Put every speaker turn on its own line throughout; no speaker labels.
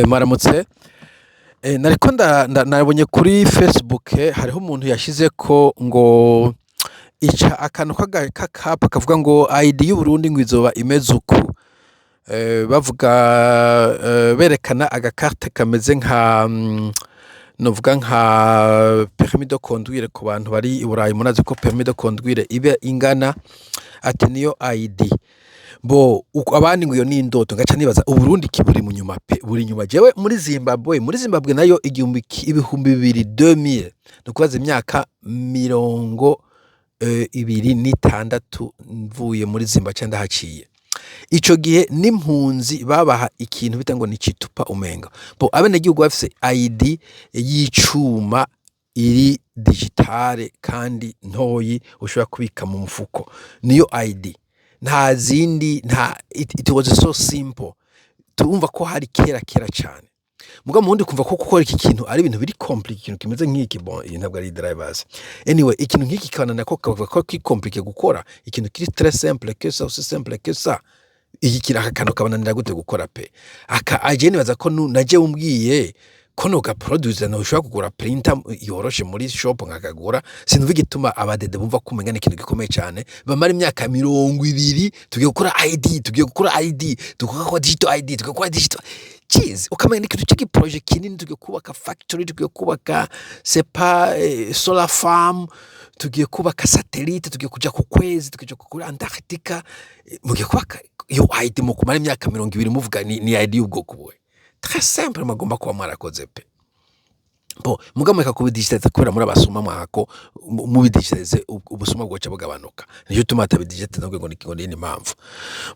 Mwaramutse. Nariko nabonye kuri Facebook hariho umuntu yashizeko ngo ica akantu k'akapa kavuga ngo ID y'Uburundi ngo izoba imeze uku. Bavuga berekana agakarte kameze nka novuga nka permis de conduire ku bantu bari i Burayi. Murazi ko permis de conduire iba ingana, ati niyo ID. Bo uko abandi ngo iyo ni indoto, ngaca nibaza Uburundi ki buri munyuma pe, buri inyuma. Jewe muri Zimbabwe nayo 2000, 2000, ni ukubaza imyaka 26 mvuye muri Zimbabwe canke ndahaciye. Ico gihe n'impunzi babaha ikintu bita ngo ni chitupa umenga. Bo abenegihugu bafise ID y'icuma iri digitale kandi ntoyi ushobora kubika mu mufuko. Niyo ID. Nta zindi, nta it was so simple. Turumva ko hari kera kera cane. Muga mu Burundi kumva ko gukora iki kintu ari ibintu biri compliqué, ikintu kimeze nk'iki. Bon, iyi ntabwo ari drivers. Anyway, ikintu nk'iki kanana ko kavuga ko kiri compliqué gukora, ikintu kiri très simple que ça, aussi simple que ça. Iki kiri aka kantu kabananira gute gukora pe? Aka aje nibaza ko naje umbwiye ko no gaproduce no ushobora kugura printer yoroshe muri shop nkakagura. Sinumva igituma abadede bumva ko umenga ni ikintu gikomeye cane, bamara imyaka 20 tugiye gukora ID, tugiye gukora ID, tugiye gukora digital ID, tugiye gukora digital. Jeez, ukamenya ni ikintu c'igi projet kinini, tugiye kubaka factory, tugiye kubaka sepa solar farm, tugiye kubaka satellite, tugiye kuja ku kwezi, tugiye kuri Antarctica. Mugiye kubaka iyo ID mu kumara imyaka 20 muvuga ni ID y'ubwoko buhe? Très simple mugomba kuba mwarakoze pe. Bo muga mureka kubidigitaliza kubera muri abasuma, mwako mubidigitalize ubusuma bwoca bugabanuka. Nico gituma batabidigitaliza ngo ni impamvu.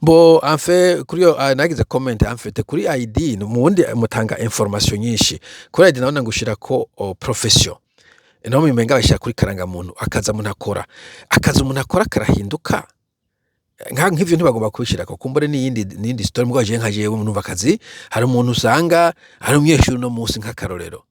Bo en fait kuri yo nagize comment en fait kuri ID. Mu wundi mutanga information nyinshi kuri ID, nabona ngushirako profession naho mumenga bashyira kuri karangamuntu. Akazi umuntu akora, akazi umuntu akora karahinduka. Nk'ivyo ntibagomba kubishirako kumbure n'iyindi story. Mugabo jewe nka jewe numva akazi, hari umuntu usanga ari umunyeshuri uno munsi, nk'akarorero,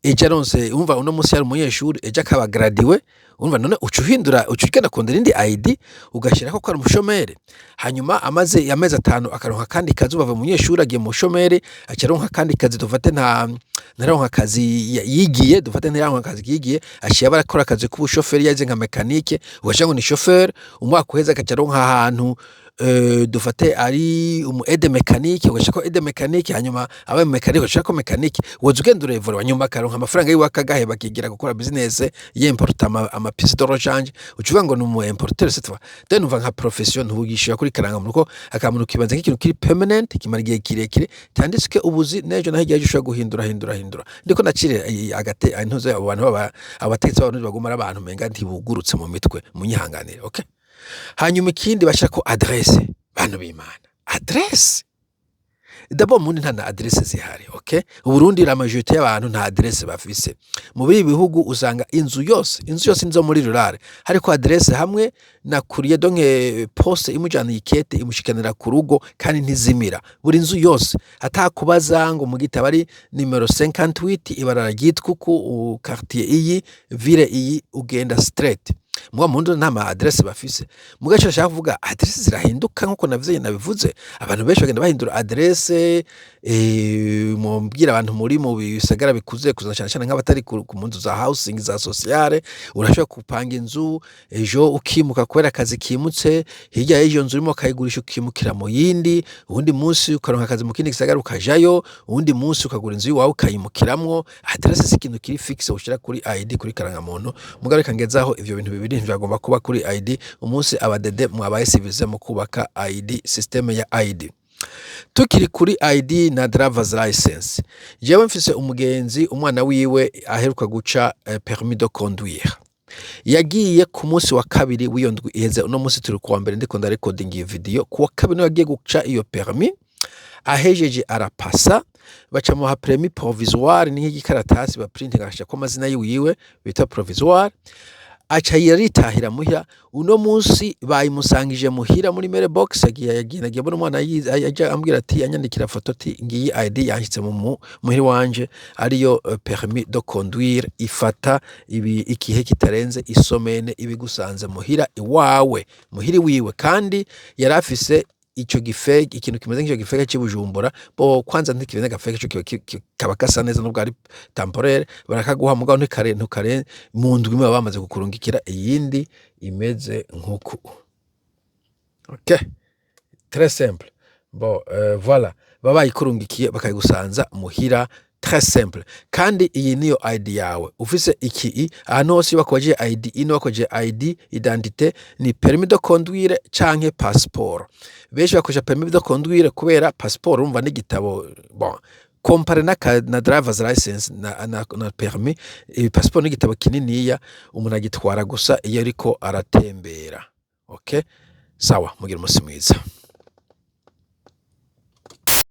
ejo aronse, umva, uno munsi yari umunyeshuri, ejo akaba gradué. Urumva none uca uhindura, uca ugenda kurondera indi ID ugashirako ko ari umushomeri, hanyuma amaze amezi 5 akaronka akandi kazi. Bava umunyeshuri agiye mu bushomeri, aca aronka akandi kazi, dufate nta ntaronka akazi yigiye, dufate ntaronka akazi yigiye, aciye aba arakora akazi k'ubushoferi, yaze nka mécanique, ugasanga ngo ni chauffeur. Umwaka uheze agaca aronka ahantu, dufate ari umu aide mécanique, ugashirako aide mécanique, hanyuma abaye mécanique ugashirako mécanique. Woza ugenda urevura, nyuma akaronka amafaranga yiwe akagaheba, akigira gukora business yimporta ama pièces de rechange, uca uvuga ngo ni umu importeur cette fois. Then numva nka profession ntugishira kuri karangamuntu, ko akamuntu kibanza nk'ikintu kiri permanent, kimara igihe kirekire, tandis que ubuzi n'ejo naho igihe ushobora guhindura hindura hindura. Ndiko ndacire agate ntuze abo bantu baba abategetsi b'abantu baguma ari abantu menga ntibugurutse mu mitwe, munyihanganire. Okay, hanyuma ikindi bashirako adresse. Bantu b'Imana, adresse d'abord mundi nta na adresse zihari. Okay, Uburundi la majorité y'abantu nta adresse bafise. Mu bindi bihugu usanga inzu yose inzo muri rurale hariko adresse hamwe na courrier, donc poste imujana ikete imushikanira ku rugo kandi ntizimira. Buri nzu yose atakubaza ngo mu gitabo ari nimero 58, ibarara ryitwa uku, quartier iyi, ville iyi, ugenda straight. Muga mu ndu nta ma adresse bafise. Muga ico nashaka kuvuga, adresse zirahinduka nkuko nabivuze. Abantu benshi bagenda bahindura adresse. Mumbwira abantu muri mu bisagara bikuze kuza, cane cane nk'abatari ku nzu za housing za sociale, urashobora gupanga inzu, ejo ukimuka kubera akazi kimutse, hirya y'iyo nzu urimo ukayigurisha ukimukira mu yindi, uwundi munsi ukaronka akazi mu kindi gisagara ukajayo, uwundi munsi ukagura inzu iwawe ukayimukiramwo. Adresse si ikintu kiri fixe ushira kuri ID, kuri karangamuntu. Mugabo reka ngezaho, ivyo bintu bibiri ntivyagomba kuba kuri ID. Umunsi abadede mwabaye civilisé mu kubaka ID, système ya ID. Tukiri kuri ID na drivers license, jewe mfise umugenzi, umwana wiwe aheruka guca permis de conduire. Yagiye ku munsi wa kabiri w'iyo ndwi iheze. Uno munsi turi kuwa mbere, ndiko ndarekodinga iyo video kuwa kabiri niho yagiye guca iyo permis. Ahejeje arapasa, baca muha permis provisoire, ni nk'igikaratasi ba printing agashirako amazina yiwiwe bita provisoire. Aca yaritahira muhira. Uno munsi bayimusangije muhira muri mailbox. Yagiye abona umwana aja ambwira ati, anyandikira foto ati: "Ngiyi ID yanshitse mu muhira wanje", ariyo permis de conduire. Ifata ibi ikihe kitarenze isomene ibigusanze muhira iwawe, muhira iwiwe, kandi yari afise Ico gifake, ikintu kimeze nk'ico gifake c'i Bujumbura, bo kwanza ntikirenze agafake, co kiba kaba gasa neza nubwo ari temporaire. Barakaguha, mugabo ntikare ntukare mu ndwi imwe baba bamaze kukurungikira iyindi imeze nkuku. Okay, très simple. Bon, voilà, baba bayikurungikiye, bakayigusanza muhira, très simple. Kandi iyi niyo ID yawe ufise. Iki ahantu hose iyo bakubajije ID, ino bakubajije ID, identité, ni permis de conduire canke passeport. Benshi bakoresha permis de conduire kubera passeport urumva n'igitabo. Bon, comparé na driver's license na permis, ibi passeport n'igitabo kininiya, umuntu agitwara gusa iyo ariko aratembera. Okay, sawa, mugira umunsi mwiza.